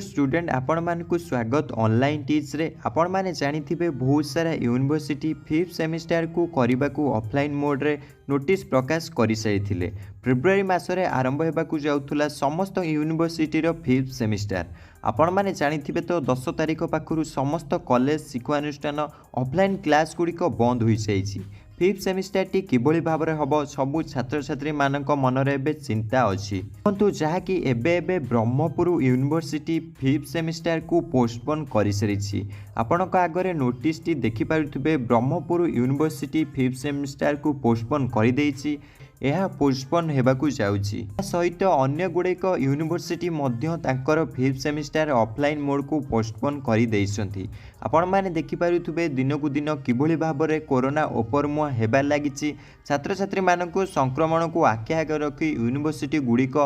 Student, ଆପଣମାନଙ୍କୁ ସ୍ୱାଗତ online ଟିଚ୍ରେ। ଆପଣମାନେ ଜାଣିଥିବେ, ବହୁତ ସାରା ୟୁନିଭର୍ସିଟି ଫିଫ୍ଥ ସେମିଷ୍ଟାରକୁ କରିବାକୁ ଅଫଲାଇନ୍ ମୋଡ଼୍ରେ ନୋଟିସ୍ ପ୍ରକାଶ କରିସାରିଥିଲେ। ଫେବୃଆରୀ ମାସରେ ଆରମ୍ଭ ହେବାକୁ ଯାଉଥିଲା ସମସ୍ତ ୟୁନିଭର୍ସିଟିର ଫିଫ୍ଥ ସେମିଷ୍ଟାର। ଆପଣମାନେ ଜାଣିଥିବେ ତ, 10 ତାରିଖ ପାଖରୁ ସମସ୍ତ କଲେଜ, ଶିକ୍ଷାନୁଷ୍ଠାନ ଅଫଲାଇନ୍ କ୍ଲାସ୍ ଗୁଡ଼ିକ ବନ୍ଦ ହୋଇଯାଇଛି। ଫିଫ୍ଥ ସେମିଷ୍ଟାରଟି କିଭଳି ଭାବରେ ହେବ, ସବୁ ଛାତ୍ରଛାତ୍ରୀମାନଙ୍କ ମନରେ ଏବେ ଚିନ୍ତା ଅଛି। ଦେଖନ୍ତୁ, ଯାହାକି ଏବେ ଏବେ ବ୍ରହ୍ମପୁର ୟୁନିଭର୍ସିଟି ଫିଫ୍ଥ ସେମିଷ୍ଟାରକୁ ପୋଷ୍ଟପୋନ୍ କରିସାରିଛି। ଆପଣଙ୍କ ଆଗରେ ନୋଟିସଟି ଦେଖିପାରୁଥିବେ। ବ୍ରହ୍ମପୁର ୟୁନିଭର୍ସିଟି ଫିଫ୍ଥ ସେମିଷ୍ଟାରକୁ ପୋଷ୍ଟପୋନ୍ କରିଦେଇଛି। ଏହା ପୋଷ୍ଟପୋନ୍ ହେବାକୁ ଯାଉଛି। ତା ସହିତ ଅନ୍ୟ ଗୁଡ଼ିକ ୟୁନିଭର୍ସିଟି ମଧ୍ୟ ତାଙ୍କର ଫିଫ୍ଥ ସେମିଷ୍ଟାର ଅଫଲାଇନ୍ ମୋଡ଼କୁ ପୋଷ୍ଟପୋନ୍ କରିଦେଇଛନ୍ତି। ଆପଣମାନେ ଦେଖିପାରୁଥିବେ, ଦିନକୁ ଦିନ କିଭଳି ଭାବରେ କୋରୋନା ଉପରମୁହାଁ ହେବାରେ ଲାଗିଛି। ଛାତ୍ରଛାତ୍ରୀମାନଙ୍କୁ ସଂକ୍ରମଣକୁ ଆଖି ଆଗରେ ରଖି ୟୁନିଭର୍ସିଟି ଗୁଡ଼ିକ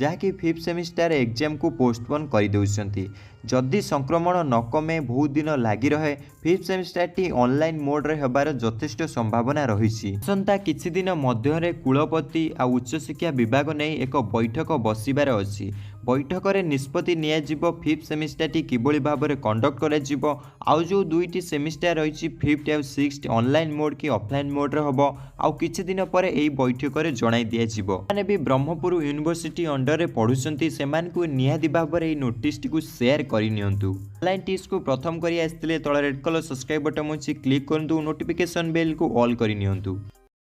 ଯାହାକି ଫିଫ୍ଥ ସେମିଷ୍ଟାର ଏକ୍ଜାମକୁ ପୋଷ୍ଟପୋନ୍ କରିଦେଉଛନ୍ତି। ଯଦି ସଂକ୍ରମଣ ନ କମେ, ବହୁତ ଦିନ ଲାଗି ରହେ, ଫିଫ୍ଥ ସେମିଷ୍ଟାରଟି ଅନଲାଇନ୍ ମୋଡ଼ରେ ହେବାର ଯଥେଷ୍ଟ ସମ୍ଭାବନା ରହିଛି। ଆସନ୍ତା କିଛି ଦିନ ମଧ୍ୟରେ କୁଳପତି ଆଉ ଉଚ୍ଚଶିକ୍ଷା ବିଭାଗ ନେଇ ଏକ ବୈଠକ ବସିବାର ଅଛି। ବୈଠକରେ ନିଷ୍ପତ୍ତି ନିଆଯିବ ଫିଫ୍ଥ ସେମିଷ୍ଟାରଟି କିଭଳି ଭାବରେ କଣ୍ଡକ୍ଟ କରାଯିବ, ଆଉ ଯେଉଁ 2ଟି ସେମିଷ୍ଟାର ରହିଛି, ଫିଫ୍ଥ ଆଉ ସିକ୍ସଥ, ଅନଲାଇନ୍ ମୋଡ଼ କି ଅଫଲାଇନ୍ ମୋଡ଼ରେ ହେବ, ଆଉ କିଛି ଦିନ ପରେ ଏହି ବୈଠକରେ ଜଣାଇ ଦିଆଯିବ। ମାନେ ବି ବ୍ରହ୍ମପୁର ୟୁନିଭର୍ସିଟି ଅଣ୍ଡରରେ ପଢ଼ୁଛନ୍ତି, ସେମାନଙ୍କୁ ନିହାତି ଭାବରେ ଏହି ନୋଟିସଟିକୁ ସେୟାର କରିନିଅନ୍ତୁ। ଅନଲାଇନ୍ ଟିସ୍କୁ ପ୍ରଥମ କରି ଆସିଥିଲେ ତଳେ ରେଡ୍ କଲର୍ ସବସ୍କ୍ରାଇବ୍ ବଟନ୍ ଅଛି, କ୍ଲିକ୍ କରନ୍ତୁ, ନୋଟିଫିକେସନ୍ ବେଲ୍କୁ ଅଲ୍ କରିନିଅନ୍ତୁ।